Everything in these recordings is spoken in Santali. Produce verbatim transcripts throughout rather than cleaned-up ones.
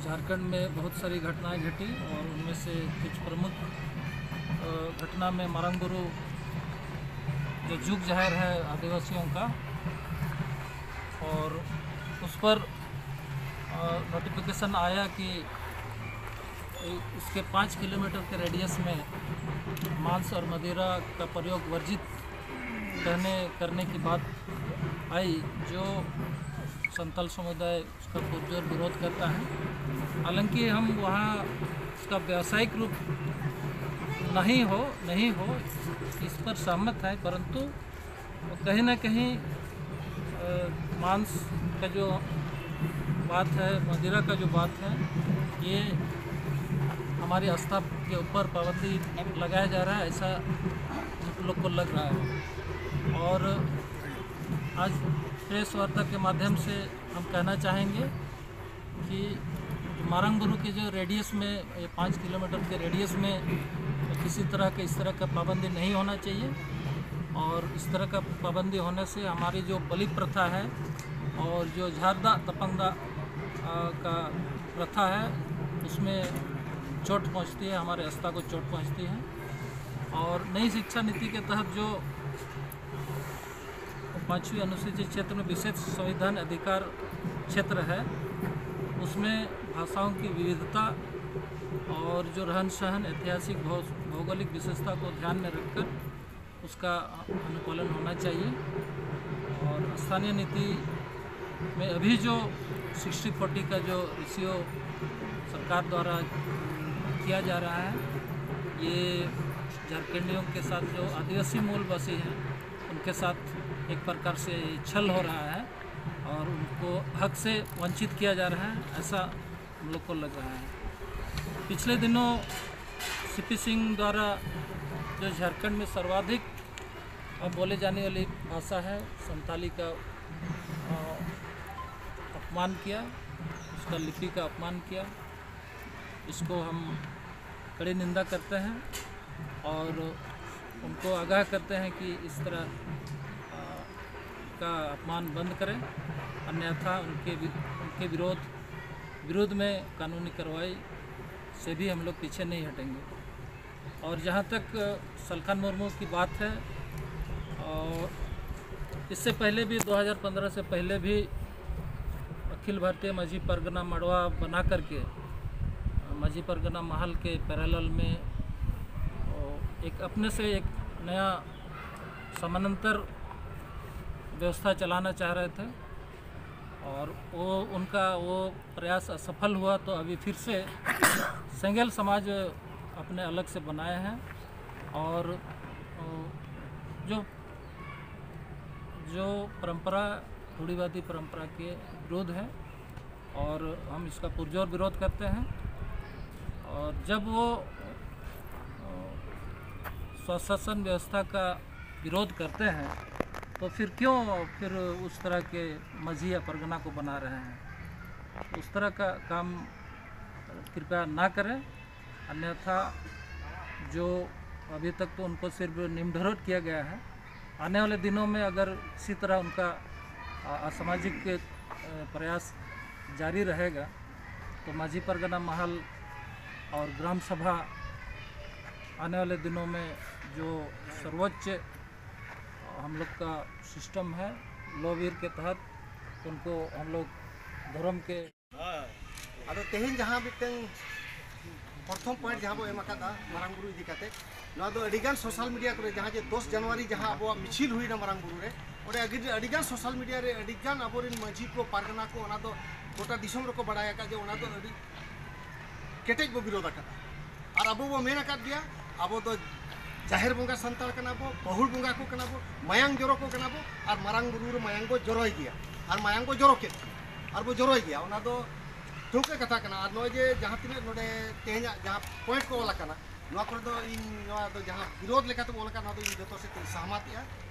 झारखंड में बहुत सारी घटनाएं घटी और उनमें से कुछ प्रमुख अ, घटना में मारंगुरु जो जुग जाहिर है आदिवासियों का, और उस पर नोटिफिकेशन आया कि इसके पाँच किलोमीटर के रेडियस में मांस और मदिरा का प्रयोग वर्जित कहने करने की बात आई, जो संथाल समुदाय उसका पुरजोर विरोध करता है। हालांकि हम वहाँ उसका व्यावसायिक रूप नहीं हो नहीं हो इस पर सहमत है, परंतु कहीं ना कहीं अ, मांस का जो बात है, मदिरा का जो बात है, ये हमारी आस्था के ऊपर पाबंदी लगाया जा रहा है, ऐसा हम लोग को लग रहा है। और आज प्रेस वार्ता के माध्यम से हम कहना चाहेंगे कि मारंगुरु के जो रेडियस में, ये पाँच किलोमीटर के रेडियस में किसी तरह का, इस तरह का पाबंदी नहीं होना चाहिए। और इस तरह का पाबंदी होने से हमारी जो बलि प्रथा है और जो झारदा तपंगदा अ, का प्रथा है, उसमें चोट पहुंचती है, हमारे आस्था को चोट पहुंचती है। और नई शिक्षा नीति के तहत जो पाँचवीं अनुसूचित क्षेत्र में विशेष संविधान अधिकार क्षेत्र है, उसमें भाषाओं की विविधता और जो रहन सहन, ऐतिहासिक भौ- भौगोलिक विशेषता को ध्यान में रखकर उसका अनुपालन होना चाहिए। और स्थानीय नीति में अभी जो सिक्सटी फोर्टी का जो रेशियो सरकार द्वारा किया जा रहा है, ये झारखंडियों के साथ, जो आदिवासी मूलवासी हैं, उनके साथ एक प्रकार से छल हो रहा है और उनको हक से वंचित किया जा रहा है, ऐसा हम लोग को लग रहा है। पिछले दिनों सीपी सिंह द्वारा जो झारखंड में सर्वाधिक बोले जाने वाली भाषा है संथाली का, अ, अपमान किया, उसका लिपि का अपमान किया, इसको हम कड़ी निंदा करते हैं और उनको आगाह करते हैं कि इस तरह, अ, का अपमान बंद करें, अन्यथा उनके वि-, उनके विरोध विरोध में कानूनी कार्रवाई से भी हम लोग पीछे नहीं हटेंगे। और जहाँ तक सलखन मुर्मू की बात है, और इससे पहले भी, दो हज़ार पन्द्रह से पहले भी अखिल भारतीय मझी परगना मड़वा बना करके मझी परगना महल के पैरेलल में एक अपने से एक नया समानांतर व्यवस्था चलाना चाह रहे थे, और वो, उनका वो प्रयास असफल हुआ। तो अभी फिर से सेंगेल समाज अपने अलग से बनाए हैं, और जो, जो परंपरा, रूढ़िवादी परंपरा के विरोध है, और हम इसका पुरजोर विरोध करते हैं। और जब वो स्वशासन व्यवस्था का विरोध करते हैं, तो फिर क्यों फिर उस तरह के मझी या परगना को बना रहे हैं? उस तरह का काम कृपया ना करें, अन्यथा जो अभी तक तो उनको सिर्फ निम्न ढरोट किया गया है, आने वाले दिनों में अगर इसी तरह उनका अ, असामाजिक अ, प्रयास जारी रहेगा, तो मझी परगना महल और ग्राम सभा आने वाले दिनों में जो सर्वोच्च हम लोग का सिस्टम है, लॉ वीर के तहत उनको हम लोग धर्म के ᱟᱫᱚ ᱛᱮᱦᱮᱧ ᱡᱟᱦᱟᱸ ᱢᱤᱫᱴᱟᱝ ᱯᱨᱚᱛᱷᱚᱢ ᱯᱚᱭᱮᱱᱴ ᱡᱟᱦᱟᱸ ᱵᱚ ᱮᱢ ᱟᱠᱟᱫᱟ ᱢᱟᱨᱟᱝ ᱵᱩᱨᱩ ᱤᱫᱤ ᱠᱟᱛᱮ, ᱱᱚᱣᱟ ᱫᱚ ᱟᱹᱰᱤᱜᱟᱱ ᱥᱳᱥᱟᱞ ᱢᱤᱰᱤᱭᱟ ᱠᱚᱨᱮ, ᱡᱟᱦᱟᱸ ᱡᱮ ᱫᱚᱥ ᱡᱟᱱᱩᱣᱟᱨᱤ ᱡᱟᱦᱟᱸ ᱟᱵᱚᱣᱟᱜ ᱢᱤᱪᱷᱤᱞ ᱦᱩᱭᱱᱟ ᱢᱟᱨᱟᱝ ᱵᱩᱨᱩ ᱨᱮ, ᱚᱸᱰᱮ ᱟᱹᱰᱤ ᱟᱹᱰᱤᱜᱟᱱ ᱥᱳᱥᱟᱞ ᱢᱤᱰᱤᱭᱟ ᱨᱮ ᱟᱹᱰᱤᱜᱟᱱ ᱟᱵᱚᱨᱮᱱ ᱢᱟᱹᱡᱷᱤ ᱠᱚ, ᱯᱟᱨᱜᱟᱱᱟ ᱠᱚ, ᱚᱱᱟ ᱫᱚ ᱜᱚᱴᱟ ᱫᱤᱥᱚᱢ ᱨᱮᱠᱚ ᱵᱟᱲᱟᱭ ᱟᱠᱟᱫ ᱡᱮ ᱚᱱᱟ ᱫᱚ ᱟᱹᱰᱤ ᱠᱮᱴᱮᱡ ᱵᱚ ᱵᱤᱨᱳᱫ ᱟᱠᱟᱫᱟ᱾ ᱟᱨ ᱟᱵᱚ ᱵᱚ ᱢᱮᱱ ᱟᱠᱟᱫ ᱜᱮᱭᱟ, ᱟᱵᱚ ᱫᱚ ᱡᱟᱦᱮᱨ ᱵᱚᱸᱜᱟ ᱥᱟᱱᱛᱟᱲ ᱠᱟᱱᱟ ᱵᱚ, ᱯᱟᱹᱦᱩᱲ ᱵᱚᱸᱜᱟ ᱠᱚ ᱠᱟᱱᱟ ᱵᱚ, ᱢᱟᱭᱟᱝ ᱡᱚᱨᱚ ᱠᱚ ᱠᱟᱱᱟ ᱵᱚ, ᱟᱨ ᱢᱟᱨᱟᱝ ᱵᱩᱨᱩ ᱨᱮ ᱢᱟᱭᱟᱝ ᱵᱚ ᱡᱚᱨᱚᱭ ᱜᱮᱭᱟ, ᱟᱨ ᱢᱟᱭᱟᱝ ᱵᱚ ᱡᱚᱨᱚ ᱠᱮᱫ ᱜᱮᱭᱟ, ᱟᱨ ᱵᱚ ᱡᱚᱨᱚᱭ ᱜᱮᱭᱟ᱾ ᱚᱱᱟ ᱫᱚ ᱴᱷᱟᱹᱣᱠᱟᱹ ᱠᱟᱛᱷᱟ ᱠᱟᱱᱟ᱾ ᱟᱨ ᱱᱚᱜᱼᱚᱭ ᱡᱮ ᱡᱟᱦᱟᱸ ᱛᱤᱱᱟᱹᱜ ᱱᱚᱰᱮ ᱛᱮᱦᱮᱧᱟᱜ ᱡᱟᱦᱟᱸ ᱯᱚᱭᱮᱱᱴ ᱠᱚ ᱚᱞ ᱟᱠᱟᱱᱟ, ᱱᱚᱣᱟ ᱠᱚᱨᱮ ᱫᱚ ᱤᱧ, ᱱᱚᱣᱟ ᱫᱚ ᱡᱟᱦᱟᱸ ᱵᱤᱨᱳᱫ ᱞᱮᱠᱟᱛᱮ ᱚᱞ ᱟᱠᱟᱱᱟ, ᱱᱚᱣᱟ ᱫᱚ ᱤᱧ ᱡᱚᱛᱚ ᱥᱮᱫ ᱛᱮᱧ ᱥᱟᱦᱢᱟᱛᱮᱜᱼᱟ᱾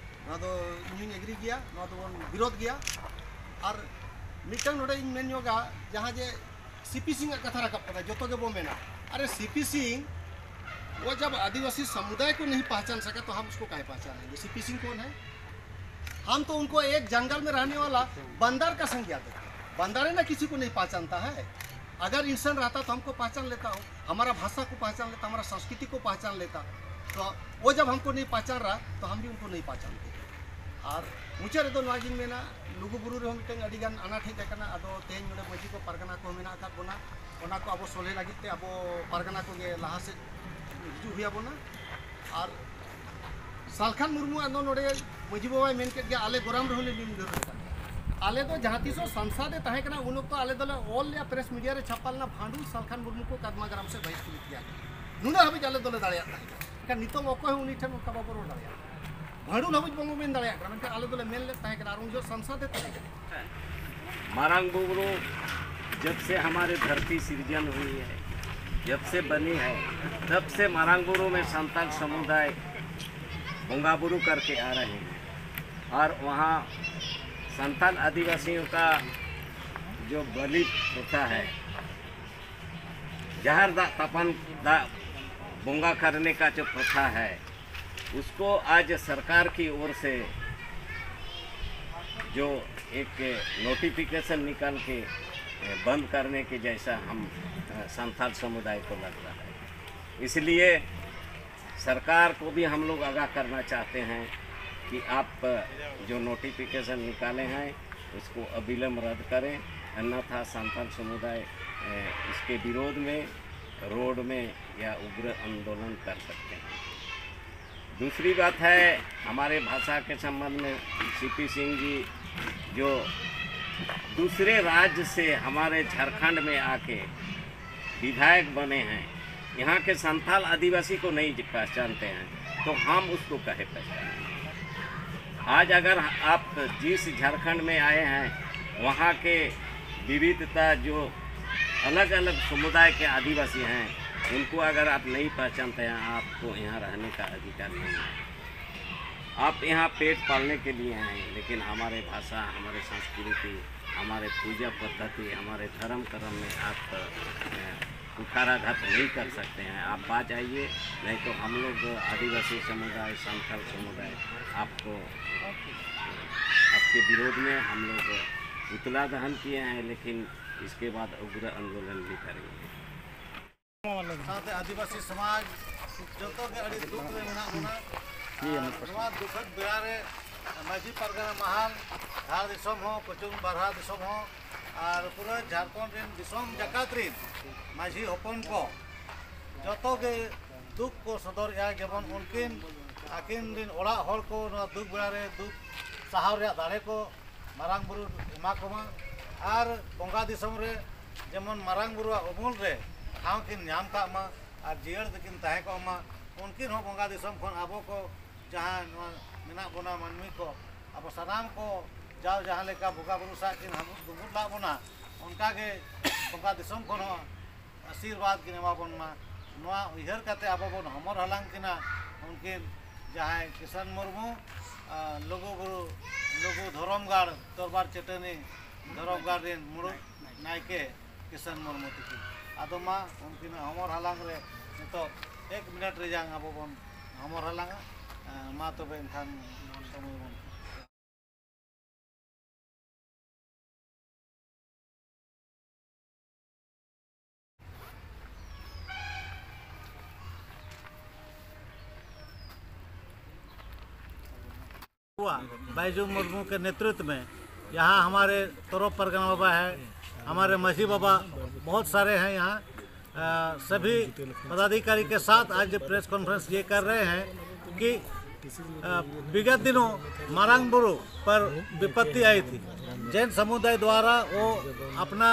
ᱱᱚᱣᱟ ᱫᱚ ᱤᱧ ᱦᱚᱧ ᱮᱜᱽᱨᱤ ᱜᱮᱭᱟ, ᱱᱚᱣᱟ ᱫᱚᱵᱚᱱ ᱵᱤᱨᱳᱫ ᱜᱮᱭᱟ᱾ ᱟᱨ ᱢᱤᱫᱴᱟᱝ ᱱᱚᱰᱮ ᱤᱧ ᱢᱮᱱ ᱧᱚᱜᱟ, ᱡᱟᱦᱟᱸ ᱡᱮ ᱥᱤᱯᱤ ᱥᱤᱝ ᱟᱜ ᱠᱟᱛᱷᱟ ᱨᱟᱠᱟᱵ ᱠᱟᱱᱟ, ᱡᱚᱛᱚ ᱜᱮᱵᱚ ᱢᱮᱱᱟ, ᱟᱨᱮ ᱥᱤᱯᱤ ᱥᱤᱝ, वो जब आदिवासी समुदाय को नहीं पहचान सका तो हम उसको काहे पहचानेंगे? सीपी सिंह कौन है? हम तो उनको एक जंगल में रहने वाला बंदर का संज्ञा देते हैं। बंदर है ना, किसी को नहीं पहचानता है। अगर इंसान रहता तो हमको पहचान लेता हो, हमारा भाषा को पहचान लेता, हमारा संस्कृति को पहचान लेता। तो वो जब हमको नहीं पहचान रहा तो हम भी उनको नहीं पहचानते। ᱟᱨ ᱢᱩᱪᱟᱹᱫ ᱨᱮᱫᱚ ᱱᱚᱣᱟ ᱜᱤᱧ ᱢᱮᱱᱟ, ᱞᱩᱜᱩ ᱵᱩᱨᱩ ᱨᱮᱦᱚᱸ ᱢᱤᱫᱴᱟᱝ ᱟᱹᱰᱤ ᱜᱟᱱ ᱟᱱᱟᱴ ᱦᱮᱡ ᱟᱠᱟᱱᱟ᱾ ᱟᱫᱚ ᱛᱮᱦᱮᱧ ᱱᱚᱰᱮ ᱢᱟᱹᱡᱷᱤ ᱠᱚ ᱯᱟᱨᱜᱟᱱᱟ ᱠᱚ ᱢᱮᱱᱟᱜ ᱟᱠᱟᱫ ᱵᱚᱱᱟ, ᱚᱱᱟ ᱠᱚ ᱟᱵᱚ ᱥᱚᱞᱦᱮ ᱞᱟᱹᱜᱤᱫ ᱛᱮ ᱟᱵᱚ ᱯᱟᱨᱜᱟᱱᱟ ᱠᱚᱜᱮ ᱞᱟᱦᱟ ᱥᱮᱫ ᱦᱤᱡᱩᱜ ᱦᱩᱭ ᱟᱵᱚᱱᱟ᱾ ᱟᱨ ᱥᱟᱞᱠᱷᱟᱱ ᱢᱩᱨᱢᱩ ᱟᱫᱚ ᱱᱚᱰᱮ ᱢᱟᱹᱡᱷᱤ ᱵᱟᱵᱟᱭ ᱢᱮᱱ ᱠᱮᱫ ᱜᱮᱭᱟ, ᱟᱞᱮ ᱜᱚᱨᱟᱢ ᱨᱮᱦᱚᱸ ᱞᱮ ᱱᱤᱢ ᱫᱷᱚᱨᱚᱢ ᱠᱟᱱᱟ᱾ ᱟᱞᱮ ᱫᱚ ᱡᱟᱦᱟᱸ ᱛᱤᱥᱚᱜ ᱥᱟᱝᱥᱟᱫ ᱮ ᱛᱟᱦᱮᱸ ᱠᱟᱱᱟ, ᱩᱱ ᱚᱠᱛᱚ ᱟᱞᱮ ᱫᱚᱞᱮ ᱚᱞ ᱞᱮᱜᱼᱟ, ᱯᱨᱮᱥ ᱢᱤᱰᱤᱭᱟ ᱨᱮ ᱪᱷᱟᱯᱟ ᱞᱮᱱᱟ, ᱵᱷᱟᱸᱰᱩ ᱥᱟᱞᱠᱷᱟᱱ ᱢᱩᱨᱢᱩ ᱠᱚ ᱠᱟᱫᱢᱟ ᱜᱨᱟᱢ ᱥᱮ ᱵᱟᱭᱤᱥ ᱠᱤᱞᱤ ᱛᱮᱭᱟᱨ ᱠᱮᱫᱟ᱾ ᱱᱩᱱᱟᱹᱜ ᱦᱟᱹᱵᱤᱡ ᱟᱞᱮ ᱫᱚᱞᱮ ᱫᱟᱲᱮᱭᱟᱜ ᱛᱟᱦᱮᱸ ᱠᱟᱱᱟ᱾ ᱮᱱᱠᱷᱟᱱ ᱱᱤᱛᱚᱜ ᱚᱠᱚᱭ ᱦᱚᱸ ᱩᱱᱤ ᱴᱷᱮᱱ ᱚᱱᱠᱟ ᱵᱟᱵᱚ ᱨᱚᱲ ᱫᱟᱲᱮᱭᱟᱜᱼᱟ᱾ ᱵᱷᱟᱸᱰᱩ ᱦᱟᱹᱵᱤᱡ ᱵᱟᱵᱚ ᱢᱮᱱ ᱫᱟᱲᱮᱭᱟᱜ ᱠᱟᱱᱟ, ᱢᱮᱱᱠᱷᱟᱱ ᱟᱞᱮ ᱫᱚᱞᱮ ᱢᱮᱱ ᱞᱮᱫ ᱛᱟᱦᱮᱸ ᱠᱟᱱᱟ, ᱟᱨ ᱩᱱ ᱡᱚᱦᱚᱜ ᱥᱟᱝᱥᱟᱫ ᱮ ᱛᱟᱦᱮᱸ ᱠᱟᱱᱟ᱾ ᱢᱟᱨᱟᱝ ᱵᱩᱨᱩ ᱡᱚᱵ ᱥᱮ ᱦᱟᱢᱟᱨᱮ ᱫᱷᱟᱹᱨᱛᱤ ᱥᱤᱨᱡᱚᱱ ᱦᱩᱭ ᱦᱟᱭ, ᱡᱚᱵ ᱥᱮ ᱵᱟᱱᱤ ᱦᱟᱭ, ᱛᱚᱵ ᱥᱮ ᱢᱟᱨᱟᱝ ᱵᱩᱨᱩ ᱢᱮ ᱥᱟᱱᱛᱟᱞ ᱥᱚᱢᱩᱫᱟᱭ ᱵᱚᱸᱜᱟ ᱵᱩᱨᱩ ᱠᱟᱨᱠᱮ ᱟ ᱨᱟᱦᱮ ᱦᱟᱭ᱾ ᱟᱨ ᱣᱟᱦᱟᱸ ᱥᱟᱱᱛᱟᱞ ᱟᱹᱫᱤᱵᱟᱹᱥᱤᱭᱳᱸ ᱠᱟ ᱡᱚ ᱵᱟᱞᱤ ᱯᱨᱚᱛᱷᱟ ᱦᱟᱭ, ᱡᱟᱦᱟᱨ ᱫᱟᱜ ᱛᱟᱯᱟᱱ ᱫᱟᱜ ᱵᱚᱸᱜᱟ ᱠᱟᱨᱱᱮ ᱠᱟ ᱡᱚ ᱯᱨᱚᱛᱷᱟ ᱦᱟᱭ, ᱩᱥᱠᱳ ᱟᱡ ᱥᱚᱨᱠᱟᱨ ᱠᱤ ᱳᱨ ᱥᱮ ᱡᱚ ᱮᱠ ᱱᱳᱴᱤᱯᱷᱤᱠᱮᱥᱚᱱ ᱱᱤᱠᱟᱞ ᱠᱮ ᱵᱚᱱᱫ ᱠᱟᱨᱱᱮ ᱠᱮ ᱡᱟᱭᱥᱟ ᱦᱟᱢ ᱥᱟᱱᱛᱟᱞ ᱥᱚᱢᱩᱫᱟᱭ ᱠᱳ ᱞᱟᱜ ᱨᱟᱦᱟ ᱦᱟᱭ᱾ ᱤᱥᱞᱤᱭᱮ ᱥᱚᱨᱠᱟᱨ ᱠᱳ ᱵᱷᱤ ᱦᱟᱢ ᱞᱳᱜ ᱟᱜᱟᱦ ᱠᱟᱨᱱᱟ ᱪᱟᱦᱛᱮ ᱦᱟᱭ ᱠᱤ ᱟᱯ ᱡᱚ ᱱᱳᱴᱤᱯᱷᱤᱠᱮᱥᱚᱱ ᱱᱤᱠᱟᱞᱮ ᱦᱟᱭ ᱩᱥᱠᱳ ᱚᱵᱤᱞᱚᱢᱵ ᱨᱟᱫ ᱠᱟᱨᱮ, ᱟᱱᱭᱟᱛᱷᱟ ᱥᱟᱱᱛᱟᱞ ᱥᱚᱢᱩᱫᱟᱭ ᱤᱥᱠᱮ ᱵᱤᱨᱳᱫᱷ ᱢᱮ ᱨᱳᱰ ᱢᱮ ᱭᱟ ᱩᱜᱽᱨᱚ ᱟᱱᱫᱳᱞᱚᱱ ᱠᱟᱨ ᱥᱟᱠᱛᱮ ᱦᱟᱭ᱾ ᱫᱩᱥᱨᱤ ᱵᱟᱛ ᱦᱟᱭ, ᱦᱟᱢᱟᱨᱮ ᱵᱷᱟᱥᱟ ᱠᱮ ᱥᱚᱢᱵᱚᱱᱫᱷ ᱢᱮ ᱥᱤ ᱯᱤ ᱥᱤᱝ ᱡᱤ ᱡᱚ ᱫᱩᱥᱨᱮ ᱨᱟᱡᱽ ᱥᱮ ᱦᱟᱢᱟᱨᱮ ᱡᱷᱟᱨᱠᱷᱚᱸᱰ ᱢᱮ ᱟᱠᱮ ᱵᱤᱫᱷᱟᱭᱚᱠ ᱵᱚᱱᱮ ᱦᱟᱭ, ᱭᱟᱦᱟᱸ ᱠᱮ ᱥᱟᱱᱛᱟᱞ ᱟᱹᱫᱤᱵᱟᱹᱥᱤ ᱠᱳ ᱱᱟᱦᱤ ᱯᱮᱦᱪᱟᱱᱛᱮ ᱦᱟᱭ, ᱛᱚ ᱦᱟᱢ ᱩᱥᱠᱳ ᱠᱟᱦᱮ ᱯᱮᱦᱪᱟᱱ? ᱟᱡ ᱟᱜᱟᱨ ᱟᱯ ᱡᱤᱥ ᱡᱷᱟᱨᱠᱷᱚᱸᱰ ᱢᱮ ᱟᱭᱮ ᱦᱟᱭ, ᱣᱟᱦᱟᱸ ᱠᱮ ᱵᱤᱵᱤᱫᱷᱛᱟ ᱡᱚ ᱟᱞᱟᱜᱽ ᱟᱞᱟᱜᱽ ᱥᱚᱢᱩᱫᱟᱭ ᱠᱮ ᱟᱹᱫᱤᱵᱟᱹᱥᱤ ᱦᱟᱭ, ᱩᱱᱠᱳ ᱟᱜᱟᱨ ᱟᱯ ᱱᱟᱦᱤ ᱯᱮᱦᱪᱟᱱᱛᱮ ᱦᱟᱭ, ᱟᱯ ᱠᱳ ᱭᱟᱦᱟᱸ ᱨᱟᱦᱱᱮ ᱠᱟ ᱟᱫᱷᱤᱠᱟᱨ ᱱᱟᱦᱤ ᱦᱟᱭ᱾ ᱟᱯ ᱭᱟᱦᱟᱸ ᱯᱮᱴ ᱯᱟᱞᱱᱮ ᱠᱮ ᱞᱤᱭᱮ ᱦᱟᱭ, ᱞᱮᱠᱤᱱ ᱦᱟᱢᱟᱨᱮ ᱵᱷᱟᱥᱟ, ᱦᱟᱢᱟᱨᱮ ᱥᱚᱸᱥᱠᱨᱤᱛᱤ, ᱦᱟᱢᱟᱨᱮ ᱯᱩᱡᱟ ᱯᱚᱫᱽᱫᱷᱚᱛᱤ, ᱦᱟᱢᱟᱨᱮ ᱫᱷᱚᱨᱚᱢ ᱠᱚᱨᱚᱢ ᱢᱮ ᱟᱯ ᱠᱩᱴᱷᱟᱨᱟᱜᱷᱟᱛ ᱱᱟᱦᱤ ᱠᱟᱨ ᱥᱟᱠᱛᱮ ᱦᱟᱭ᱾ ᱟᱯ ᱵᱟᱡ ᱟᱭᱮ, ᱱᱟᱦᱤ ᱛᱚ ᱦᱟᱢ ᱞᱳᱜ ᱟᱹᱫᱤᱵᱟᱹᱥᱤ ᱥᱚᱢᱩᱫᱟᱭ, ᱥᱟᱱᱛᱟᱞ ᱥᱚᱢᱩᱫᱟᱭ ᱟᱯ ᱠᱳ ᱟᱯ ᱠᱮ ᱵᱤᱨᱳᱫᱷ ᱢᱮ ᱦᱟᱢ ᱞᱳᱜ ᱯᱩᱛᱞᱟ ᱫᱟᱦᱟᱱ ᱠᱤᱭᱮ ᱦᱟᱭ, ᱞᱮᱠᱤᱱ इसके बाद उग्र आंदोलन भी करेंगे। ᱥᱟᱶᱛᱮ ᱟᱹᱫᱤᱵᱟᱹᱥᱤ ᱥᱚᱢᱟᱡᱽ ᱡᱚᱛᱚ ᱜᱮ ᱟᱹᱰᱤ ᱫᱩᱠ ᱨᱮ ᱢᱮᱱᱟᱜ ᱵᱚᱱᱟ᱾ ᱟᱨ ᱱᱚᱣᱟ ᱫᱩᱠᱷᱟᱹᱛ ᱵᱮᱲᱟ ᱨᱮ ᱢᱟᱹᱡᱷᱤ ᱯᱟᱨᱜᱟᱱᱟ ᱢᱟᱦᱟᱞ, ᱫᱷᱟᱲ ᱫᱤᱥᱚᱢ ᱦᱚᱸ, ᱠᱚᱪᱩᱝ ᱵᱟᱨᱦᱟ ᱫᱤᱥᱚᱢ ᱦᱚᱸ, ᱟᱨ ᱯᱩᱨᱟᱹ ᱡᱷᱟᱲᱠᱷᱚᱸᱰ ᱨᱮᱱ ᱫᱤᱥᱚᱢ ᱡᱟᱠᱟᱛ ᱨᱮᱱ ᱢᱟᱹᱡᱷᱤ ᱦᱚᱯᱚᱱ ᱠᱚ ᱡᱚᱛᱚ ᱜᱮ ᱫᱩᱠ ᱠᱚ ᱥᱚᱫᱚᱨᱮᱜᱼᱟ᱾ ᱡᱮᱢᱚᱱ ᱩᱱᱠᱤᱱ, ᱟᱹᱠᱤᱱ ᱨᱮᱱ ᱚᱲᱟᱜ ᱦᱚᱲ ᱠᱚ ᱱᱚᱣᱟ ᱫᱩᱠ ᱵᱮᱲᱟ ᱨᱮ ᱫᱩᱠ ᱥᱟᱦᱟᱣ ᱨᱮᱭᱟᱜ ᱫᱟᱲᱮ ᱠᱚ ᱢᱟᱨᱟᱝ ᱵᱩᱨᱩ ᱮᱢᱟ ᱠᱚᱢᱟ᱾ ᱟᱨ ᱵᱚᱸᱜᱟ ᱫᱤᱥᱚᱢ ᱨᱮ ᱡᱮᱢᱚᱱ ᱢᱟᱨᱟᱝ ᱵᱩᱨᱩᱣᱟᱜ ᱩᱢᱩᱞ ᱨᱮ ᱴᱷᱟᱶ ᱠᱤᱱ ᱧᱟᱢ ᱠᱟᱜ ᱢᱟ ᱟᱨ ᱡᱤᱭᱟᱹᱲ ᱛᱮᱠᱤᱱ ᱛᱟᱦᱮᱸ ᱠᱚᱜ ᱢᱟ᱾ ᱩᱱᱠᱤᱱ ᱦᱚᱸ ᱵᱚᱸᱜᱟ ᱫᱤᱥᱚᱢ ᱠᱷᱚᱱ ᱟᱵᱚ ᱠᱚ ᱡᱟᱦᱟᱸ ᱱᱚᱣᱟ ᱢᱮᱱᱟᱜ ᱵᱚᱱᱟ ᱢᱟᱹᱱᱢᱤ ᱠᱚ, ᱟᱵᱚ ᱥᱟᱱᱟᱢ ᱠᱚ ᱡᱟᱣ ᱡᱟᱦᱟᱸ ᱞᱮᱠᱟ ᱵᱚᱸᱜᱟ ᱵᱩᱨᱩ ᱥᱟᱶ ᱠᱤᱱ ᱦᱟᱹᱵᱩᱫ ᱫᱩᱵᱩᱫ ᱞᱟᱜ ᱵᱚᱱᱟ, ᱚᱱᱠᱟ ᱜᱮ ᱵᱚᱸᱜᱟ ᱫᱤᱥᱚᱢ ᱠᱷᱚᱱ ᱦᱚᱸ ᱟᱥᱤᱨᱵᱟᱫᱽ ᱠᱤᱱ ᱮᱢᱟ ᱵᱚᱱ ᱢᱟ᱾ ᱱᱚᱣᱟ ᱩᱭᱦᱟᱹᱨ ᱠᱟᱛᱮ ᱟᱵᱚ ᱵᱚᱱ ᱦᱚᱢᱚᱨ ᱦᱟᱞᱟᱝ ᱠᱤᱱᱟ ᱩᱱᱠᱤᱱ ᱡᱟᱦᱟᱸᱭ ᱠᱤᱥᱟᱱ ᱢᱩᱨᱢᱩ, ᱟᱨ ᱞᱩᱜᱩ ᱵᱩᱨᱩ, ᱞᱩᱜᱩ ᱫᱷᱚᱨᱚᱢ ᱜᱟᱲ ᱫᱚᱨᱵᱟᱨ ᱪᱟᱹᱴᱟᱹᱱᱤ ᱫᱷᱚᱨᱚᱢ ᱜᱟᱲ ᱨᱮᱱ ᱢᱩᱬᱩᱫ ᱱᱟᱭᱠᱮ ᱠᱤᱥᱟᱱ ᱢᱩᱨᱢᱩ ᱛᱤᱠᱤᱱ᱾ ᱟᱫᱚ ᱢᱟ ᱩᱱᱠᱤᱱᱟᱜ ᱦᱚᱢᱚᱨ ᱦᱟᱞᱟᱝ ᱨᱮ ᱱᱤᱛᱚᱜ ᱮᱠ ᱢᱤᱱᱤᱴ ᱨᱮᱭᱟᱝ ᱟᱵᱚ ᱵᱚᱱ ᱦᱚᱢᱚᱨ ᱦᱟᱞᱟᱝᱟ᱾ ᱮᱸ, ᱢᱟ ᱛᱚᱵᱮ ᱮᱱᱠᱷᱟᱱ ᱥᱚᱢᱚᱭ ᱵᱚᱱ हुआ, बैजू मुर्मू के नेतृत्व में यहाँ हमारे तोरप परगना बाबा है, हमारे मसीह बाबा, बहुत सारे हैं यहाँ। अ, सभी पदाधिकारी के साथ आज प्रेस कॉन्फ्रेंस ये कर रहे हैं कि, अ, विगत दिनों मारंग बुरु पर विपत्ति आई थी। जैन समुदाय द्वारा वो अपना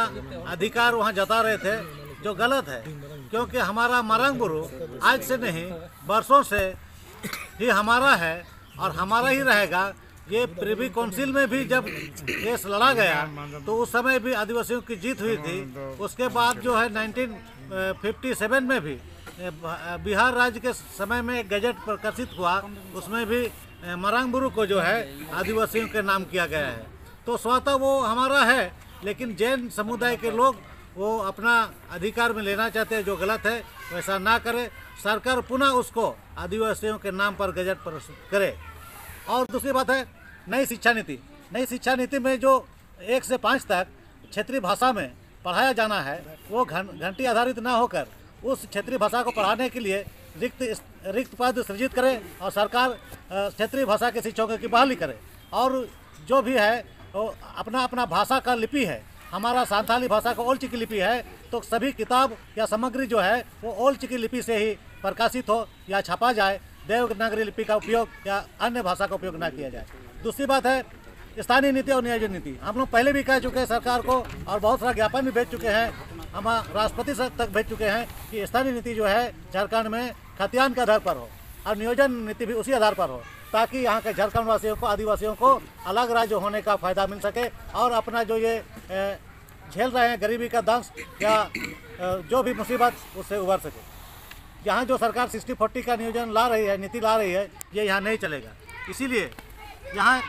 अधिकार वहाँ जता रहे थे, जो गलत है, क्योंकि हमारा मारंग बुरु आज से नहीं, बरसों से ही हमारा है और हमारा ही रहेगा। ये प्रिवी काउंसिल में भी जब केस लड़ा गया, तो उस समय भी आदिवासियों की जीत हुई थी। उसके बाद जो है नाइनटीन फिफ्टी सेवन में भी, ए, ब-, बिहार राज्य के समय में एक गजट प्रकाशित हुआ, उसमें भी, ए, मारंग बुरु को जो है आदिवासियों के नाम किया गया है। तो स्वतः वो हमारा है, लेकिन जैन समुदाय के लोग वो अपना अधिकार में लेना चाहते हैं, जो गलत है, वैसा ना करें। सरकार पुनः उसको आदिवासियों के नाम पर गजट प्रस्तुत करे। और दूसरी बात है, नई शिक्षा नीति। नई शिक्षा नीति में जो एक से पाँच तक क्षेत्रीय भाषा में पढ़ाया जाना है, वो घं-, घंटी आधारित ना होकर उस क्षेत्रीय भाषा को पढ़ाने के लिए रिक्त, रिक्त पद सृजित करें और सरकार, अ, क्षेत्रीय भाषा के शिक्षकों की बहाली करे। और जो भी है, वो अपना अपना भाषा का लिपि है। हमारा संथाली भाषा का ओल चिकी लिपि है, तो सभी किताब या सामग्री जो है, वो ओल चिकी लिपि से ही प्रकाशित हो या छापा जाए। देवनागरी लिपि का उपयोग या अन्य भाषा का उपयोग ना किया जाए। दूसरी बात है, स्थानीय नीति और नियोजन नीति। हम लोग पहले भी कह चुके हैं सरकार को और बहुत सारा ज्ञापन भी भेज चुके हैं, हम राष्ट्रपति तक भेज चुके हैं कि स्थानीय नीति जो है, झारखंड में खतियान के आधार पर हो और नियोजन नीति भी उसी आधार पर हो, ताकि यहाँ के झारखंड वासियों को, आदिवासियों को अलग राज्य होने का फ़ायदा मिल सके और अपना जो ये, ए, झेल रहे हैं गरीबी का दंश या, अ, जो भी मुसीबत, उससे उबर सके। यहाँ जो सरकार सिक्सटी फोर्टी का नियोजन ला रही है, नीति ला रही है, ये यहाँ नहीं चलेगा। इसीलिए यहाँ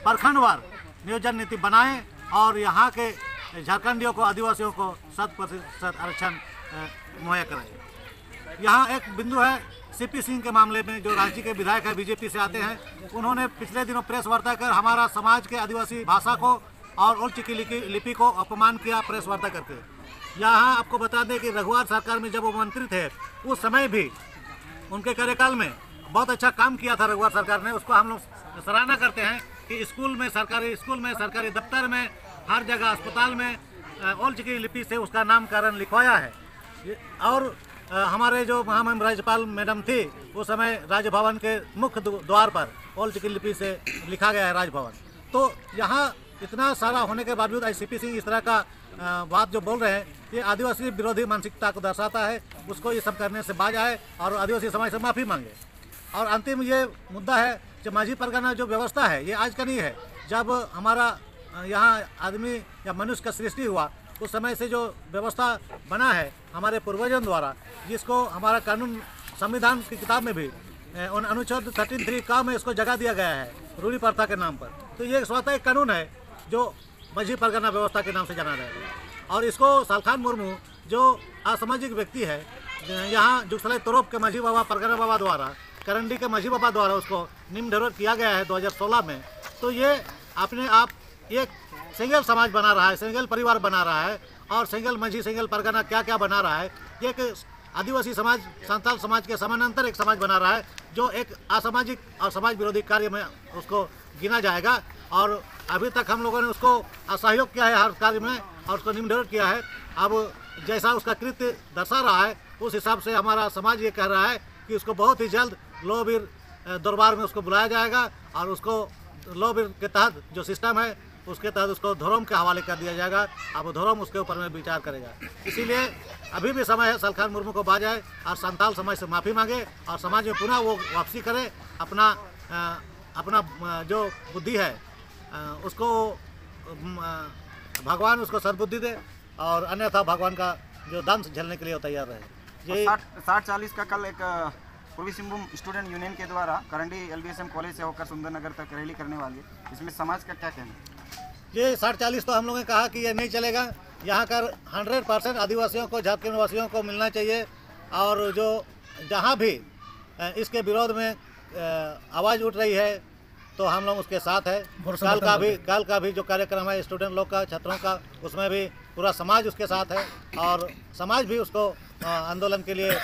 प्रखंडवार नियोजन नीति बनाएं और यहाँ के झारखंडियों को, आदिवासियों को शत प्रतिशत आरक्षण, अ, मुहैया कराएं। यहाँ एक बिंदु है सीपी सिंह के मामले में, जो रांची के विधायक है, बीजेपी से आते हैं। उन्होंने पिछले दिनों प्रेस वार्ता कर हमारा समाज के आदिवासी भाषा को और ओल चिकी लिपि, लिपि को अपमान किया प्रेस वार्ता करके। यहाँ आपको बता दें कि रघुवर सरकार में जब वो मंत्री थे, उस समय भी उनके कार्यकाल में बहुत अच्छा काम किया था रघुवर सरकार ने, उसको हम लोग सराहना करते हैं कि स्कूल में, सरकारी स्कूल में, सरकारी दफ्तर में, हर जगह अस्पताल में, अ, ओल चिकी लिपि से उसका नामकरण लिखवाया है। ये, और, अ, हमारे जो महामहिम राज्यपाल मैडम थी, उस समय राजभवन के मुख्य दु-, द्वार पर ओल चिकी लिपि से लिखा गया है राजभवन। तो यहाँ इतना सारा होने के बावजूद आज सीपी सिंह इस तरह का, अ, बात जो बोल रहे हैं, ये आदिवासी विरोधी मानसिकता को दर्शाता है। उसको ये सब करने से बाज आए और आदिवासी समाज से माफ़ी मांगे। और अंतिम ये मुद्दा है कि माझी परगना जो व्यवस्था है, ये आज का नहीं है। जब हमारा, अ, यहाँ आदमी या मनुष्य का सृष्टि हुआ, उस समय से जो व्यवस्था बना है हमारे पूर्वजों द्वारा, जिसको हमारा कानून, संविधान की किताब में भी, अ, उन अनुच्छेद थर्टीन थ्री का में इसको जगह दिया गया है रूढ़ी प्रथा के नाम पर। तो ये स्वतः एक कानून है जो माझी परगना व्यवस्था के नाम से जाना जाता है। और इसको सालखान मुर्मू, जो असामाजिक व्यक्ति है, यहाँ जुगसलाई तोरप के माझी बाबा, परगना बाबा द्वारा, करंडी के माझी बाबा द्वारा उसको निम्न ढरोर किया गया है दो हज़ार सोलह में। तो ये अपने आप एक सेंगेल समाज बना रहा है, सेंगेल परिवार बना रहा है और सेंगेल मझी, सेंगेल परगना क्या क्या बना रहा है, ये एक आदिवासी समाज, संताल समाज के समानांतर एक समाज बना रहा है, जो एक असामाजिक और समाज विरोधी कार्य में उसको गिना जाएगा। और अभी तक हम लोगों ने उसको असहयोग किया है हर कार्य में और उसको निम्नडोल किया है। अब जैसा उसका कृत्य दर्शा रहा है, उस हिसाब से हमारा समाज ये कह रहा है कि उसको बहुत ही जल्द लोह वीर दरबार में उसको बुलाया जाएगा और उसको लोह वीर के तहत जो सिस्टम है, उसके तहत उसको धर्म के हवाले कर दिया जाएगा। अब धर्म उसके ऊपर में विचार करेगा। इसीलिए अभी भी समय है, सलखान मुर्मू को बाज आए और संताल समाज से माफ़ी मांगे और समाज में पुनः वो वापसी करे। अपना अ, अपना अ, जो बुद्धि है, अ, उसको अम, अ, भगवान उसको सद्बुद्धि दे और अन्यथा भगवान का जो दंश झेलने के लिए वो तैयार रहे। और ये साठ साठ चालीस का कल एक अ, पूर्वी सिंहभूम स्टूडेंट यूनियन के द्वारा करंडी एलबीएसएम कॉलेज से होकर सुंदर नगर तक रैली करने वाली है, इसमें समाज का क्या कहना है? ये साठ चालीस तो हम लोगों ने कहा कि ये नहीं चलेगा। यहाँ का हंड्रेड परसेंट आदिवासियों को, झारखंड वासियों को मिलना चाहिए और जो जहाँ भी अ, इसके विरोध में आवाज़ उठ रही है तो हम लोग उसके साथ है। कल का भी कल का भी जो कार्यक्रम है स्टूडेंट लोग का, छात्रों का, उसमें भी पूरा समाज उसके साथ है और समाज भी उसको आंदोलन के लिए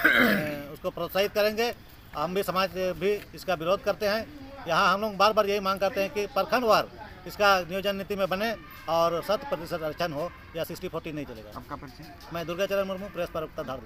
उसको प्रोत्साहित करेंगे। हम भी, समाज भी इसका विरोध करते हैं। यहाँ हम लोग बार बार यही मांग करते हैं कि प्रखंडवार इसका नियोजन नीति में बने और शत प्रतिशत आरक्षण हो या सिक्सटी फोर्टी नहीं चलेगा। आपका परिचय? मैं दुर्गाचरण मुर्मू, प्रेस प्रवक्ता धार।